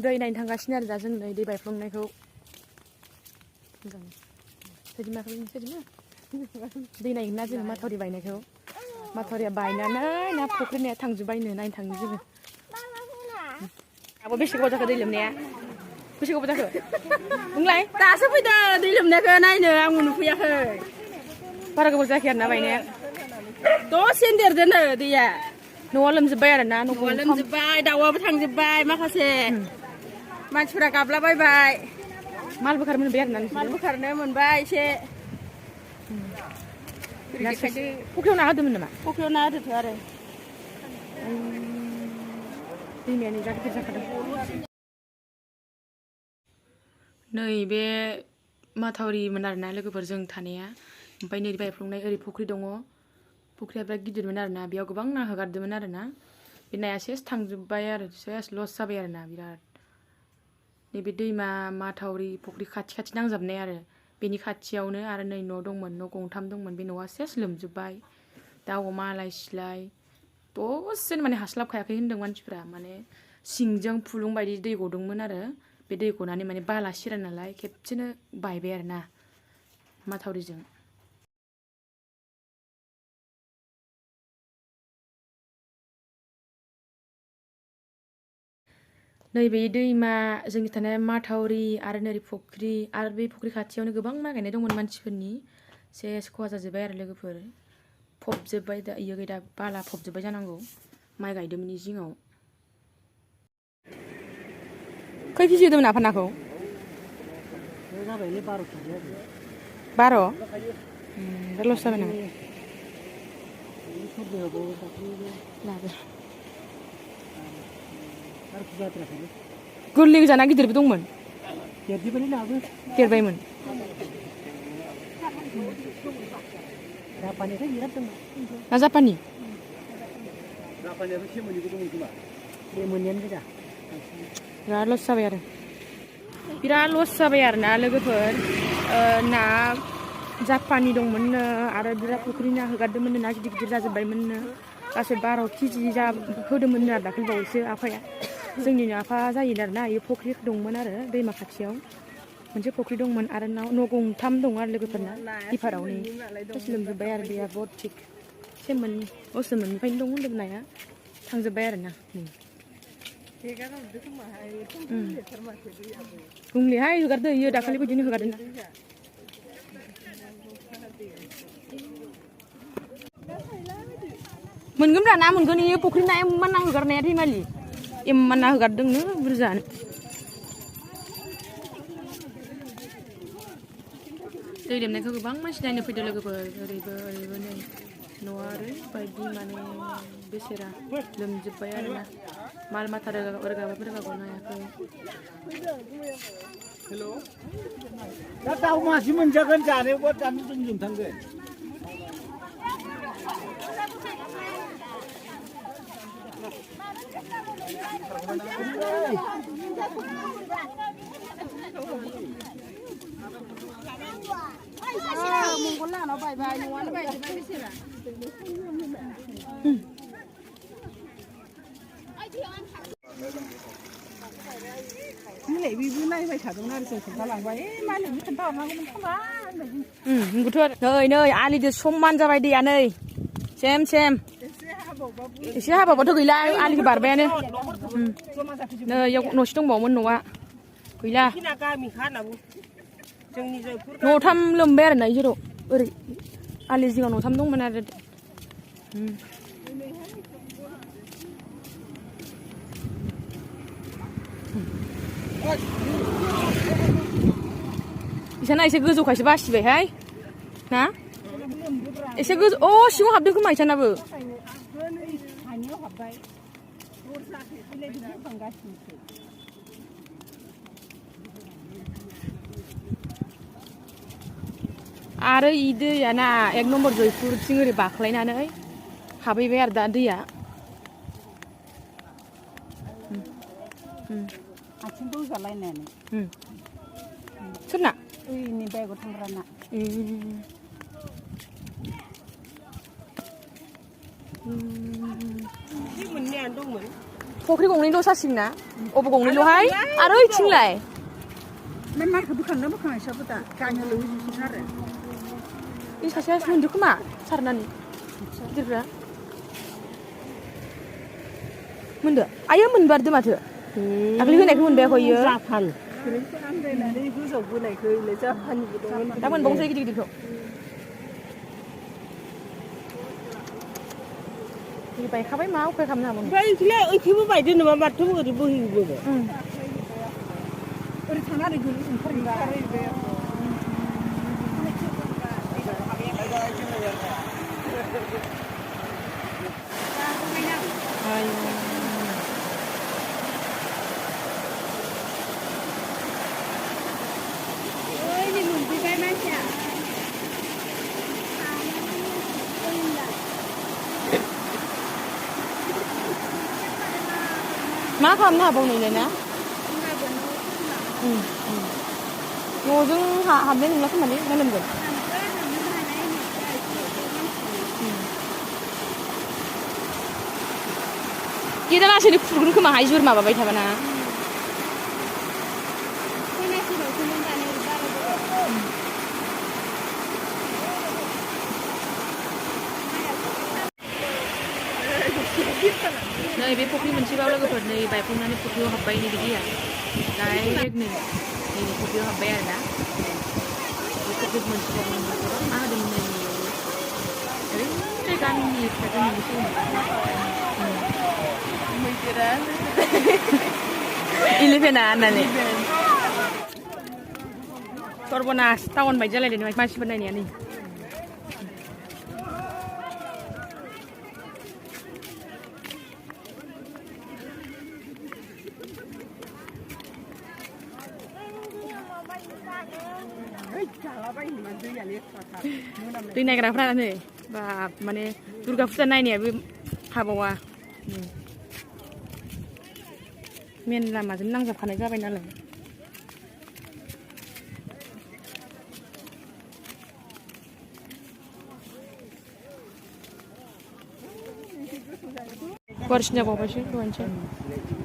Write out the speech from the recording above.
दै नायनो थांगासिनो आरो दा जों नै दै बायफ्लंनायखौ दै नायगोन ना जोङो माथावरि बायनायखौ माथावरिया बायनानै ना फुख्रिनिया थांजोब्बायनो नायनो थाङो जोङो आबो बेसे गोबाव जाखो दै लोमनाया बेसे गोबाव जाखो बुंलाय दासो फैदों दै लोमनायखौ नायनो आंबो नुफैयाखै बारा गोबाव जायाखै आरो ना बायनाया दसेनो देरदोनो दैया न'आ लोमजोब्बाय आरो ना न'आ लोमजोब्बाय दाउआबो थांजोब्बाय माखासे मानसिफोरा गाबलाबायबाय माल बोखारनो मोनबाय आरो ना माल बोखारनो मोनबाय एसे फुख्रियाव ना होदोंमोन नामा फुख्रियाव ना होदोंथ' आरो दैमायानो जा गिदिर जाखादों नैबे माथावरिमोन आरोना लोगोफोर जों थानाया ओमफ्राय नै बायफ्लंनाय ओरै फुख्रि दङ फुख्रिया बिराद गिदिरमोन आरोना बेयाव गोबां ना हगारदोंमोन आरोना बे नाया सेस थांजोब्बाय आरो सेस लस जाबाय आरोना बिराद नैबे दैमा माथावरि फुख्रि खाथि खाथि नांजाबनाय आरो बेनि खाथियावनो आरो नै न' दंमोन न' गंथाम दंमोन बे न'आ सेस लोमजोब्बाय दाउ अमा आलाय सिलाय दसेनो माने हास्लाबखायाखै होनदों मानसिफ्रा माने सिंजों फुलुं बायदि दै गदोंमोन आरो बे दै गनानै माने बाला सिरा नालाय खेबसेनो बायबाय आरो ना माथावरिजों नैबे दैमा जोंनि थानाय माथावरि आरो नै फुख्रि आरो बे फुख्रि खाथियावनो गोबां माइ गायनाय दंमोन मानसिफोरनि सेस खहा जाजोब्बाय आरो लोगोफोर फबजोब्बाय दा इयो दा बाला फबजोब्बाय जानांगौ माइ गायदोंमोन जिङाव खै केजि होदोंमोन आफा नाखौ 12 दा लस जाबाय नामा गोरलै गोजाना गिदिरबो दंमोन देरबायमोन ना जापानि बिराद लस जाबाय आरो बिराद लस जाबाय आरो ना लोगोफोर ना जापानि दंमोननो आरो बिराद फुख्रि ना हगारदोंमोननो ना गिदिर गिदिर जाजोब्बायमोननो गासै 12 केजि होदोंमोननो आरो दाखालि बावैसो आफाया जोंनिनो आफा जायो आरोना बेयो फुख्रि दंमोन आरो दैमा खाथियाव मोनसे फुख्रि दंमोन आरो न' गंथाम दं आरो लोगोफोरना किपारावनो लोमजोब्बाय आरो दैया बहुत थिग सेमोननिफ्रायनो दं होनदों नाया थांजोब्बाय आरो ना गुंलेहाय हगारदो इयो दाखालि बिदिनो हगारदों मोनगोन ना मोनगोन इयो फुख्रि ना इमान ना हगारनाया दैमालि इमान ना हगारदोंनो बुरजानो दै लोमनायखौ गोबां मानसि नायनो फैदों लोगोफोर ओरैबो ओरैबो नै न'आ ओरैबायदि माने बेसेरा लोमजोब्बाय आरोना माल माथा रोगाबाबो नायाखै हेल' दा दाउ मासे मोनजागोन जानायावबो दानो जों थांगोन मंगलानाव बायबाय न'आनो बायजोब्बाय बेसेरा बिलाइ बेबो नायबाय थादोंमोन आरो जों खोन्थालांबाय मालिकनो खोन्थाहरनांगौमोन खोमा नंगौथ' नै आलिजों समान जाबाय दैया नै सेम एसे हाबाबाथ' गैला आलिखौ बारबायानो नै इयाव न'से दंबावोमोन न'आ गैला न'थाम लोमबाय आरो ना जेराव ओरै आलि जिङाव न'थाम दंमोन आरो इसाना एसे गोजौखायसो बासिबायहाय ना एसे गोजौ सिङाव हाबदों खोमा इसानाबो आरो इ दैया ना 1 नम्बर जयपुरथिं ओरै बाख्लायनानै हाबहैबाय आरो दा दैया आथिं बोजालायनानै सोरना ओइनि बायगआव थांग्राना मोननायानो दंमोन फख्रि गंनैल' जासिगोन ना अबे गंनैल'हाय आरो ओइथिंलाय बे माइखौ बोखांना बोखांनायसाबो दा गामियाव लुहैजोबसिगोन आरो बे सासेया मोनदो खोमा सारनानै गिदिरफ्रा मोनदो आयो मोनबारदो माथो दाख्लै होनायखौ मोनबायाखै इयो जापान ओरैसो आन्दायनानै गोजाव बोनायखौ इलाय जापाननिबो दंमोन दा मोनबावनोसै गिदिर गिदिरखौ बायखाबाय मा उफाय खालामनो हाबावनो ओमफ्राय इखौलाय ओइखौबो बायदो नामा माथो ओरै बोहैबोबाय ओरै थांनानै ओंखारहैबाय मा खालामनो हाबावनोलाय ना न'जों हाबनाय नंला खोमालै ना लोमगोन गेदा लासैनो खुरगोन खोमाहाय जुर माबाबाय थाबाना नै बे फख्रि मोनसेबाव लोगोफोर नै बायफ्लंनानै फख्रियाव हाबबाय नै बिदिया डाइरेक्ट नै नैबे फख्रियाव हाबबाय आरो ना बे फख्रि मोनसेबाव गोबां ना होदोंमोन नै ओरैनिफ्राय गामिनिफ्राय जोंनिसो मैदेरा इलिफेन्टा होननानै सर्बनास टाउन बायदि जालायदों मानसिफोर नायनाया नै दै नायग्राफ्रा नै बाब माने दुर्गा फुजा नायनायाबो हाबावा मेन लामाजों नांजाबखानाय जाबाय नालाय गुवारसिन जाबावबायसो दहायनिफ्राय